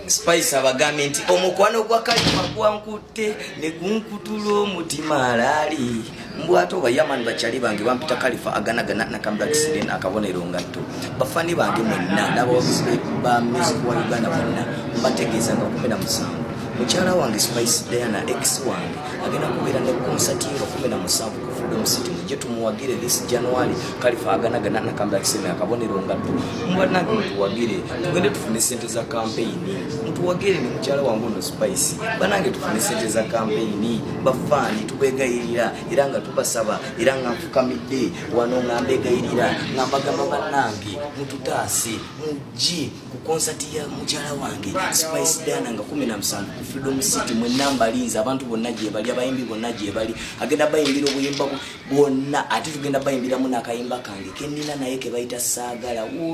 Spice abagambye nti omukwano gwa Kalifa gwankutte ne gunkutula omutima alaali mbwate oba yamani. Bakyali bange bampita Kalifa aganagana nakambakisiden akabonero ngatto. Bafani bange mwenna n'abawagizi ba music wa Uganda mwenna, mbategeeza nga 17 mukyala wange Spice Diana, ex wange, agenda kubeera ne concert ye nga 17 ku Freedom City. Mujje tumuwagire this January. Kalifa aganagana nakambakisiden akabonero ngatto. Mubanange, mutuwagire tugende tufune sente za campaign. Mutuwagire ne mukyala wange ono Spice. Banange, tufune sente za campaign. Bafaani tubegayirira era nga tubasaba, era nga nfukamidde wano nga mbegayirira nga mbagamba, bannange, mututaase, mujje ku konsati ya mukyala wange Spice Diana nga 17 ku Freedom City. Mwenna mbalinze, abantu bonna gye bali, abayimbi bonna gye bali. Agenda bayimbira obuyimba bwonna, ate tugenda bayimbiramu n'akayimba kange kenina naye ke bayita Saagala.